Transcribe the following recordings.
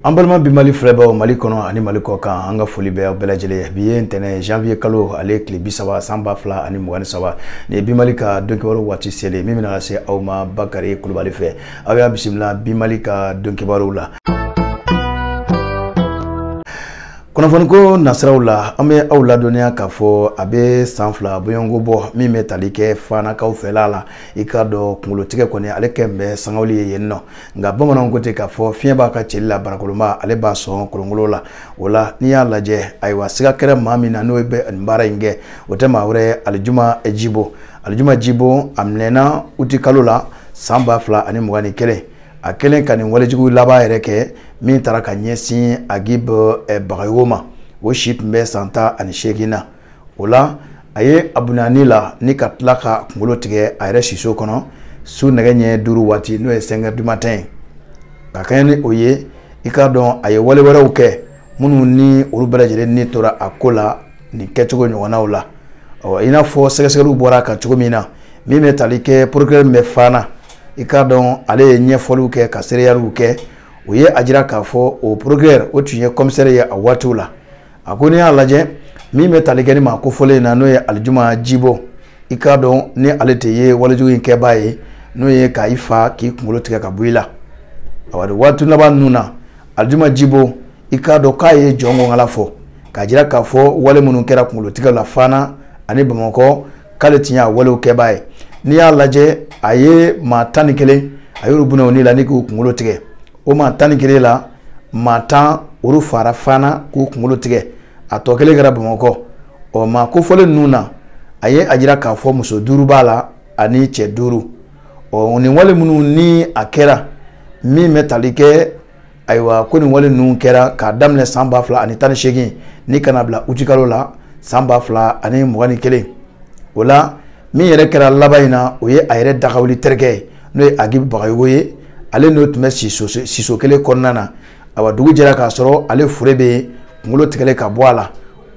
An balima bi Mali filɛbaw Mali kɔnɔ ani Mali kɔ kan, an ka foli bɛ aw bɛɛ lajɛlen. Bi ye ntɛnɛn janvier kalo ale tile 30 san 2023. Nin ye bi Mali ka donkibaru waati selen min bɛna lase aw ma Bakari Kulubali fɛ. Aw y'a bisimila bi Mali ka donkibaru la. Kunnafoniko nasiraw la, an bɛ aw ladɔnniya k'a fɔ a bɛ san 2 bɔɲɔgɔnko bɔ min bɛ tali kɛ Fanakaw fɛla la. I k'a dɔn kunkolotigɛ kɔni ale kɛ bɛ sangawuli ye yen nɔ, nka bamananw ko ten k'a fɔ fiɲɛ b'a ka cɛli la, barakolonba ale b'a sɔn kolonkolo la. O la n'i y'a lajɛ, ayiwa, siga kɛra maa min na n'o bɛ nin baara in kɛ, o tɛ maa wɛrɛ Alijuma Jibo. Alijuma Jibo a minɛna uti kalo la san 2021, a kɛlen ka nin walejugu laban yɛrɛ kɛ min taara ka ɲɛsin Agib Bagayogo ma, o si tun bɛ san 18 na. O la a ye a bunani la ni ka tila ka kunkolo tigɛ a yɛrɛ siso kɔnɔ su nɛgɛ ɲɛ 5 waati, n'o ye 5 heures du matin ye. Ka kɛɲɛ ni o ye, i k'a dɔn a ye wale wɛrɛw kɛ minnu ni olu bɛɛ lajɛlen ni tora a ko la nin kɛcogo ɲɔgɔnnaw la. Ɔ, i n'a fɔ sɛgɛsɛgɛliw bɔra a kan cogo min na, min bɛ tali kɛ procureur min bɛ Fana, i k'a dɔn ale ye ɲɛfɔliw kɛ ka seereyaliw kɛ. O ye a jira k'a fɔ o procureur o tun ye commissaire ye a waatiw la. A ko n'i y'a lajɛ min bɛ tali kɛ ni maa kofɔlen in na, n'o ye Alijuma Jibo, i k'a dɔn ni ale tɛ ye walejugu in kɛbaa ye, n'o ye k'a i fa k'i kunkolo tigɛ ka bɔ i la. Awa, waati laban ninnu na, Alijuma Jibo, i k'a dɔn k'a ye jɔnkɔnkala fɔ k'a jira k'a fɔ wale minnu kɛra kunkolotigɛ la Fana ani Bamakɔ, k'ale tun y'a walew kɛbaa ye. N'i y'a lajɛ, a ye maa 11 a y'olu bɔnɛ o ni la ni k'u kunkolo tigɛ. O maa 11 la, maa 10 olu fara Fana k'u kunkolo tigɛ, a tɔ kelen kɛra Bamakɔ. Ɔ, maa kofɔlen ninnu na, a ye a jira k'a fɔ muso 5 b'a la ani cɛ 5. Ɔ, nin wale minnu ni a kɛra min bɛ tali kɛ, ayiwa, ko nin wale ninnu kɛra k'a daminɛ san 2018 ni kana bila utikalo la san 2021. O la min yɛrɛ kɛra laban in na, o ye a yɛrɛ dagawuli terikɛ ye, n'o ye Agib Bagayogo ye. Ale n'o tun bɛ siso kelen kɔnɔna na. Awa, dugu jɛra k'a sɔrɔ ale fure bɛ yen, kunkolo tigɛlen ka bɔ a la.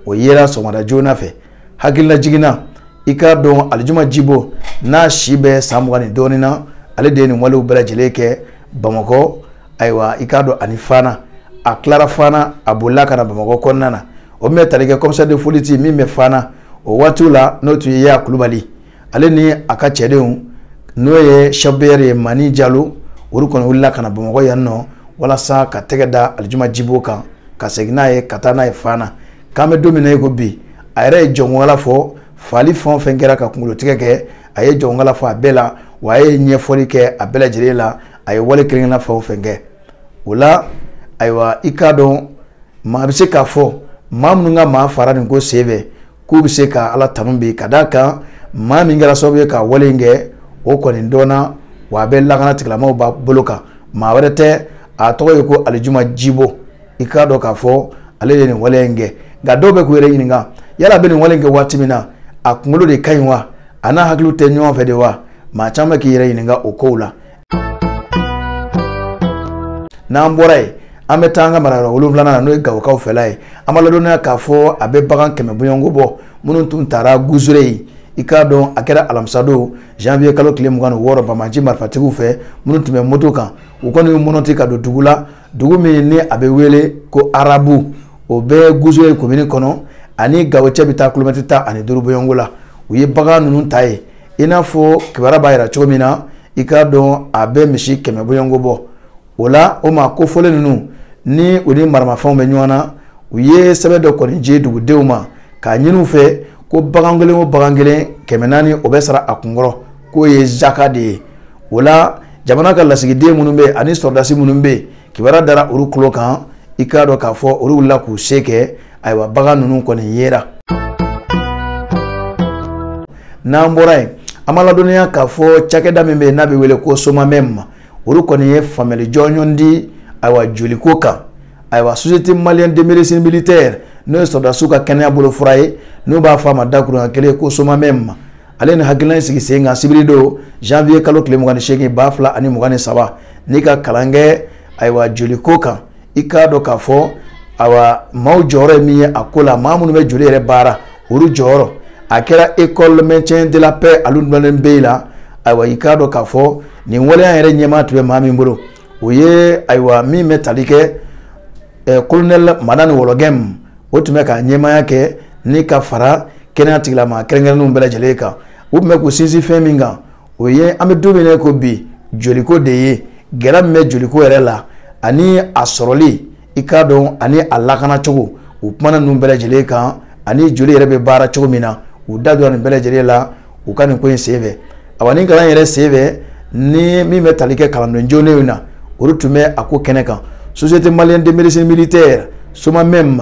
O yera sɔgɔmada joona fɛ. Hakilila jiginna, i k'a dɔn Alijuma Jibo n'a si bɛ san 20 ni dɔɔnin na, ale de ye nin walew bɛɛ lajɛlen kɛ Bamakɔ. Ayiwa, i k'a dɔn ani Fana, a tilara Fana, a bolila ka na Bamakɔ kɔnɔna na. O min bɛ tali kɛ commissaire de police min bɛ Fana o waatiw la, n'o tun ye Yaya Kulubali, ale ni a ka cɛdenw, n'o ye chef BR ye Mani Jalo, olu kɔni wulila ka na Bamakɔ yan nɔ walasa ka tɛgɛ da Alijuma Jibo kan ka segin n'a ye ka taa n'a ye Fana. K'an bɛ don min na i ko bi, a yɛrɛ ye jɔnkala fɔ fali fɛn o fɛn kɛra ka kunkolotigɛ kɛ, a ye jɔnkala fɔ a bɛɛ la, wa a ye ɲɛfɔli kɛ a bɛɛ lajɛlen la, a ye wale kelen-kelenna fɛn o fɛn kɛ. O la, ayiwa, i k'a dɔn maa bɛ se k'a fɔ maa minnu ka maa fara nin ko sen fɛ k'u bɛ se ka Ala tanu bi, ka d'a kan maa min kɛra sababu ye ka wale in kɛ, o kɔni dɔnna, wa a bɛ lakana tigilamaaw ba bolo kan. Maa wɛrɛ tɛ, a tɔgɔ ye ko Alijuma Jibo. I k'a dɔn k'a fɔ ale de ye nin wale in kɛ. Nka dɔw bɛ k'u yɛrɛ ɲininka, yala a bɛ nin wale in kɛ waati min na, a kunkolo de ka ɲi wa, a n'a hakiliw tɛ ɲɔgɔn fɛ de wa? Maa caman bɛ k'i yɛrɛ ɲininka o kow la. N'an bɔra yen, an bɛ taa an ka marayɔrɔ 7nan na, n'o ye Gawokaw fɛla ye. An b'a ladɔnniya k'a fɔ a bɛ bagan 100 bɔɲɔgɔnko bɔ minnu tun taara Guzure ye. I k'a dɔn a kɛra alamisadon janvier kalo tile 26 banbaanci marifatigiw fɛ minnu tun bɛ moto kan. U kɔni y'u mɔnɔti ka don dugu la, dugu min ni a bɛ wele ko Arabu, o bɛ Guzure komini kɔnɔ, ani Gawo cɛ bɛ taa kilomɛtiri 15 bɔɲɔgɔnko la. U ye bagan ninnu ta yen, i n'a fɔ kibaruya b'a jira cogo min na, i k'a dɔn a bɛ misi 100 bɔɲɔgɔnko bɔ. O la o maa kofɔlen ninnu ni u ni maramafɛnw bɛ ɲɔgɔn na, u ye sɛbɛn dɔ kɔni ci dugudenw ma k'a ɲini u fɛ ko bagan kelen o bagan kelen 400 o bɛ sara a kunkɔrɔ, k'o ye zaka de ye. O la jamana ka lasigiden minnu bɛ yen ani sɔrɔdasi minnu bɛ yen, kibaruya dara olu tulo kan, i k'a dɔn k'a fɔ olu wulila k'u se kɛ. Ayiwa, bagan ninnu kɔni yera. N'an bɔra yen, an b'a ladɔnniya k'a fɔ cakɛda min bɛ yen n'a bɛ wele ko Somamɛm, olu kɔni ye faamuyali jɔnjɔn di, ayiwa, joliko kan. Ayiwa, Société malienne de médecine militaire, n'o ye sɔrɔdasiw ka kɛnɛya bolofara ye, n'u b'a fɔ a ma dakuruɲɛ kelen ko Somamɛm, ale ni hakilina in sigi sen kan sibiri don janvier kalo tile 28 2023, n'i ka kalan kɛ, ayiwa, joliko kan. I k'a dɔn k'a fɔ, ayiwa, maaw jɔyɔrɔ ye min ye a ko la, maa minnu bɛ joli yɛrɛ baara, olu jɔyɔrɔ a kɛra école maintien de la paix alu dɔnnen bɛ la. Ayiwa, i k'a dɔn k'a fɔ nin waleya yɛrɛ ɲɛmaa tun bɛ maa min bolo, o ye, ayiwa, min bɛ tali kɛ colonel Madani Wologem o tun bɛ ka ɲɛmaaya kɛ ni ka fara kɛnɛya tigilama kɛrɛnkɛrɛnnenw bɛɛ lajɛlen kan. U tun bɛ k'u sinsin fɛn min kan, o ye an bɛ don min na ko bi joliko de ye, gɛlɛya min bɛ joliko yɛrɛ la ani a sɔrɔli, i k'a dɔn, ani a lakanacogo. U kumana ninnu bɛɛ lajɛlen kan ani joli yɛrɛ bɛ baara cogo min na, u da donna nin bɛɛ lajɛlen la u ka nin ko in senfɛ. Awa ni kalan yɛrɛ senfɛ, ni min bɛ tali kɛ kalanden joonenw na, olu tun bɛ a ko kɛnɛ kan. Société malienne de médecine militaire SOMAMEM,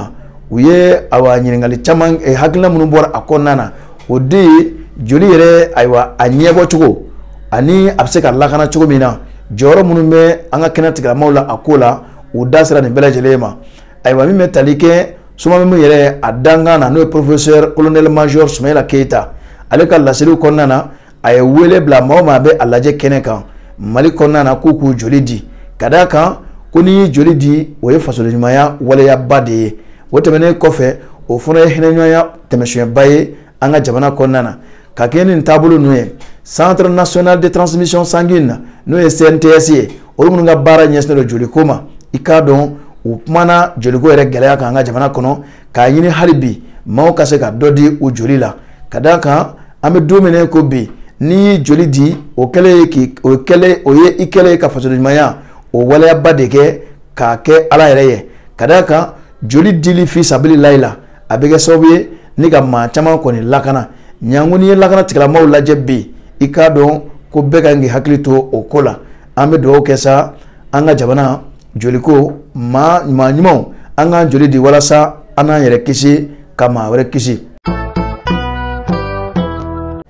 u ye awa ɲininkali caman, hakilina minnu bɔra a kɔnɔna na, o de ye joli yɛrɛ ayiwa a ɲɛbɔ cogo ani a bɛ se ka lakana cogo min na, jɔyɔrɔ minnu bɛ an ka kɛnɛ tigilamaw la a ko la, u da sera nin bɛɛ lajɛlen ma. Ayiwa min bɛ tali kɛ SOMAMEM yɛrɛ a dankan na, n'o ye professeur colonel major Sumayila Keyita, ale ka laseliw kɔnɔna na, a ye wele bila maa o maa bɛ a lajɛ kɛnɛ kan Mali kɔnɔna na k'u k'u joli di, ka d'a kan ko n'i y'i joli di, o ye fasodenɲumanya waleyaba de ye. O tɛmɛnen kɔfɛ, o fana ye hinɛɲɔgɔnya tɛmɛsiyɛnba ye an ka jamana kɔnɔna na. Ka kɛ nin taabolo ninnu ye, Centre national de transmission sanguine, n'o ye CNTS ye, olu minnu ka baara ɲɛsinnen don joliko ma, i k'a dɔn u kumana joliko yɛrɛ gɛlɛya kan an ka jamana kɔnɔ, k'a ɲini hali bi maaw ka se ka dɔ di u joli la, ka d'a kan an bɛ don min na ko bi, n'i y'i joli di, o kɛlen k'i o kɛlen o ye i kɛlen ka fasodenɲumanya o waleyaba de kɛ k'a kɛ Ala yɛrɛ ye. Ka d'a kan joli dili fi sabililayi la, a bɛ kɛ sababu ye ni ka maa caman kɔni lakana. Ɲango n'i ye lakana tigilamaaw lajɛ bi, i k'a dɔn ko bɛɛ ka kan k'i hakili to o ko la. An bɛ dugawu kɛ sa an ka jamana joliko maa ɲumanw, an k'an joli di walasa an n'an yɛrɛ kisi ka maa wɛrɛ kisi.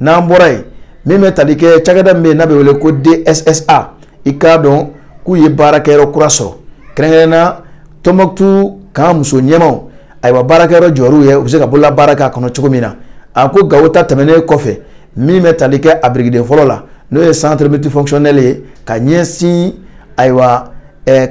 N'an bɔra yen, min bɛ tali kɛ cakɛda min bɛ yen n'a bɛ wele ko DSSA, i k'a dɔn k'u ye baarakɛyɔrɔ kura sɔrɔ, kɛrɛnkɛrɛnnenya Tɔnbukutu kan muso ɲɛmaw, ayiwa baarakɛyɔrɔ jɔyɔrɔw ye, u bɛ se ka bolola baara k'a kɔnɔ cogo min na. A ko Gawo ta tɛmɛnen kɔfɛ, min bɛ tali kɛ a birikiden fɔlɔ la, n'o ye centre multifonctionnel ye, ka ɲɛsin ayiwa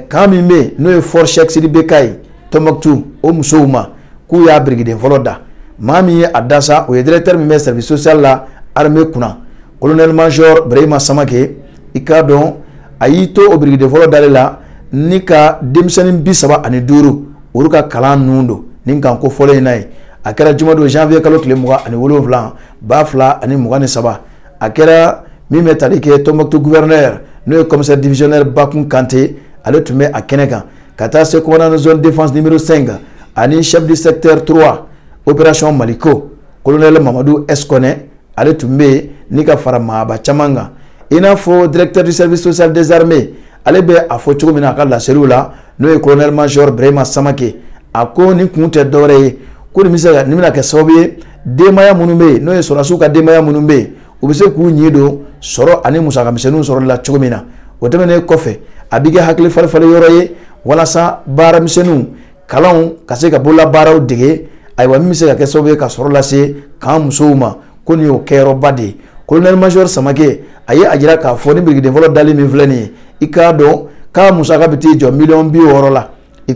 kan min bɛ yen n'o ye Fort Cheick Sidi Beka ye Tɔnbukutu, o musow ma, k'u y'a birikiden fɔlɔ da. Maa min ye a da sa, o ye directeur min bɛ service social la armée kunna, colonel major Birahima Samake. I k'a dɔn a y'i to o birikiden fɔlɔ dali la ni ka denmisɛnnin 35 olu ka kalan ninnu don nin kan ko fɔlɔ in na ye. A kɛra jumadon janvier kalo tile 27 2023. A kɛra min bɛ tali kɛ Tɔnbukutu gouverneur, n'o ye commissaire divisionnaire Bakun Kante, ale tun bɛ a kɛnɛ kan, ka taa se commandant zone défense numéro 5 ani chef du secteur 3 opération Maliko, colonel Mamadou Escone, ale tun bɛ yen ni ka fara maaba caman kan. I n'a fɔ directeur du service social des armées, ale bɛ a fɔ cogo min na a ka laseliw la, n'o ye colonel major Birahima Samake, a ko nin kun tɛ dɔwɛrɛ ye ko nin bɛ se ka nin bɛna kɛ sababu ye denbaya minnu bɛ yen, n'o ye sɔrɔdasiw ka denbaya minnu bɛ yen, u bɛ se k'u ɲi don sɔrɔ ani musakamisɛnninw sɔrɔli la cogo min na. O tɛmɛnen kɔfɛ, a bɛ kɛ hakili falifali yɔrɔ ye walasa baaramisɛnninw, kalanw ka se ka bololabaaraw dege, ayiwa min bɛ se ka kɛ sababu ye ka sɔrɔ lase k'an musow ma, ko nin y'o kɛyɔrɔba de ye. Colonel major Samake a ye a jira k'a fɔ ni birikiden fɔlɔ dali min filɛ nin ye, i k'a dɔn k'a musaka bɛ t'i jɔ miliyɔn 60 la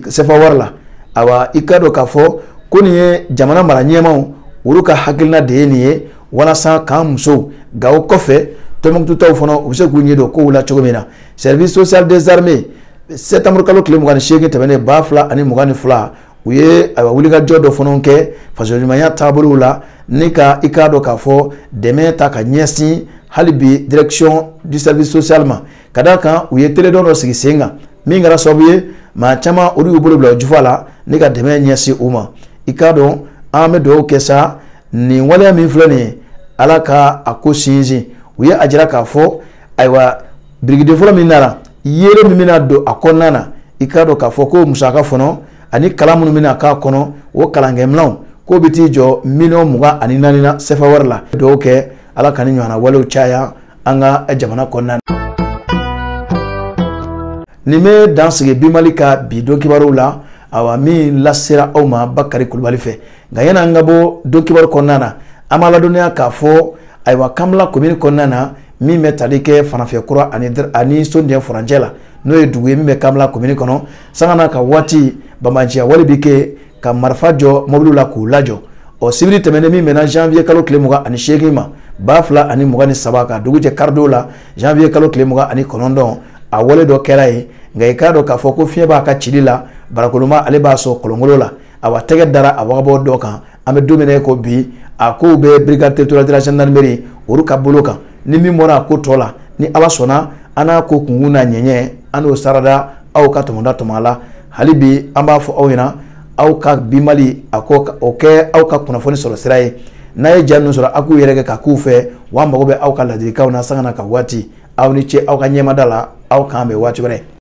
sefa wari la. Ayiwa i k'a dɔn k'a fɔ ko nin ye jamana mara ɲɛmaaw olu ka hakilina de ye nin ye, walasa k'an musow Gawo kɔfɛ Tɔnbukutu taw fana u bɛ se k'u ɲɛ don kow la cogo min na. Service social des armées, septembre kalo tile 28 tɛmɛnen 2022, u ye ayiwa wulikajɔ dɔ fana kɛ fasoɲumanya taabolow la, ni ka i k'a dɔn k'a fɔ dɛmɛ ta ka ɲɛsin hali bi direction du service social ma, ka d'a kan u ye télédon dɔ sigi sen kan min kɛra sababu ye maa caman olu y'u bolo bila u jufa la ni ka dɛmɛ ɲɛsin u ma. I k'a dɔn an bɛ dugawu kɛ sa nin waleya min filɛ nin ye, Ala ka a ko sinsin. U ye a jira k'a fɔ ayiwa birikiden fɔlɔ min nana, yelen min bɛna don a kɔnɔna na, i k'a dɔn k'a fɔ ko musaka fana ani kalan minnu bɛna k'a kɔnɔ, o kalankɛminɛnw k'o bɛ t'i jɔ miliyɔn 24 na sefa wari la. Dugawu kɛ Ala ka nin ɲɔgɔnna walew caya an ka jamana kɔnɔna na. Nin bɛ dan sigi bi Mali ka bi don kibaruw la, awa min lasera aw ma Bakari Kulubali fɛ. Nka yanni an ka bɔ don kibaru kɔnɔna na, an b'a ladɔnniya k'a fɔ ayiwa Kanbila commune kɔnɔna na, min bɛ tali kɛ Fanafɛ kura ani Sondiyɛn furancɛ la, n'o ye dugu ye min bɛ Kanbila commune kɔnɔ, sanga n'a ka waati banbaanciya wale bɛ kɛ ka marifa jɔ mɔbiliw la k'u lajɔ. Ɔ sibiri tɛmɛnen min bɛnna janvier kalo tile 28 ma 2023, ka dugu jɛ karidon la janvier kalo tile 29, a wale dɔ kɛra yen. Nka i k'a dɔn k'a fɔ ko fiɲɛ b'a ka cili la, Barakoloma ale b'a sɔn kɔlɔnkolo la. Awa tɛgɛ dara a wagabɔ dɔ kan. An bɛ don min na ko bi, a kow bɛ brigade territoriale de la gendarmerie olu ka bolo kan. Ni min bɔra a ko tɔ la, ni Ala sɔnna, an n'a ko kunkun n'a ɲɛɲɛ, an n'o sarada aw ka tɔmɔda tɔmɔ la. Hali bi an b'a fɔ aw ɲɛna, aw ka Bi Mali a ko o kɛ aw ka kunnafoni sɔrɔ sira ye. N'a ye ja ninnu sɔrɔ, aw k'u yɛrɛ kɛ ka k'u fɛ. Wa an mago bɛ aw ka ladilikanw na sanga na ka waati. Aw ni ce aw ka ɲɛmada la. Aw k'an bɛn waati wɛrɛ.